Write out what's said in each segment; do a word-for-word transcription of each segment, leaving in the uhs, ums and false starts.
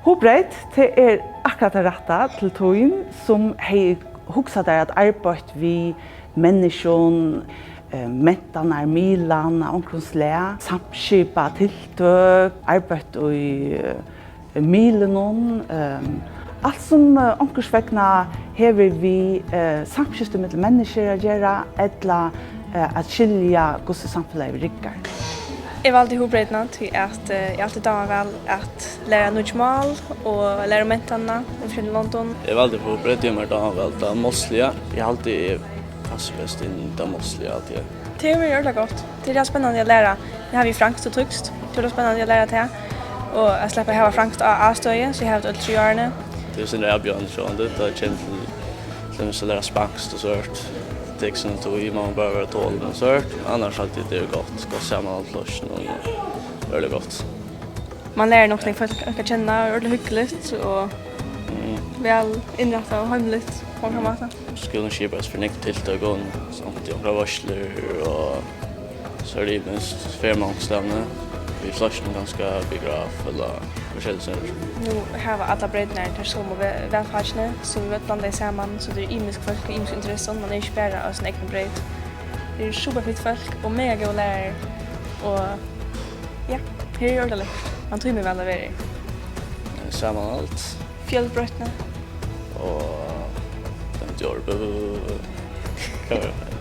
Hugbreyt, tað er akkurát tað rætta til tín, sum hevði hugsað tær at arbeitt við menniskjum, eh, mentanarmiðlan av onkrum slag, samskipa tiltøk, arbeitt í, eh, miðlunum, eh, alt sum, eh, onkursvegna hevur við, eh, samskifti millum menniskjur at gera, ella, eh, at skilja, hvussu samfelagið riggar. Eg valdi hugbreytina, tí at, eh, eg altíð dáma væl at læra nýggj mál og læra um mentanina í forskelligum londum. Eg valdi hugbreyt, tí mær dámar væl tað málsliga. Eg haldi, eg passi best inn í tað málsliga, haldi eg. Tað hevur verið ordiliga gott. Tað er rætt spennandi at læra. Eg havi franskt og týskt. Tað er spennandi at læra tað. Og at sleppa at hava franskt á A-støði, so eg havi tað øll trý árini. Tað er sindur avbjóðandi, sjálvandi, tá tað kemur til, til dømis at læra spanskt og so høgt. Tað tekur sína tíð, man má bara vera tolin og so høgt. Men annars haldi eg, tað er gott, gott samanhald í flokkinum og øgiliga gott. Man lærir nokk nógv fólk at kenna, og ordiliga hugnaligt og Mm. væl innrættað og heimligt á onkran máta. Skúlin skipar fyri nógv tiltøk og sovorðið, onkrar veitslur og so er tað ymiskt, ferð man onkustaðni, við flokkinum kanska biograf ella forskelligt sovorðið. Nú hava allar breytirnar tær somu ve-, valfakini, so vit øll blanda saman, so tað eru ymisk fólk og ymisk interessi, man er ikki bara á síni egnu breyt. Tað eru super fitt fólk og mega góðir lærarar og Ja, her er ordiliga lekkurt. Man tímir væl at vera her. Samanhald. Fjølbroytni. Og den djór,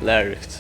læruríkt.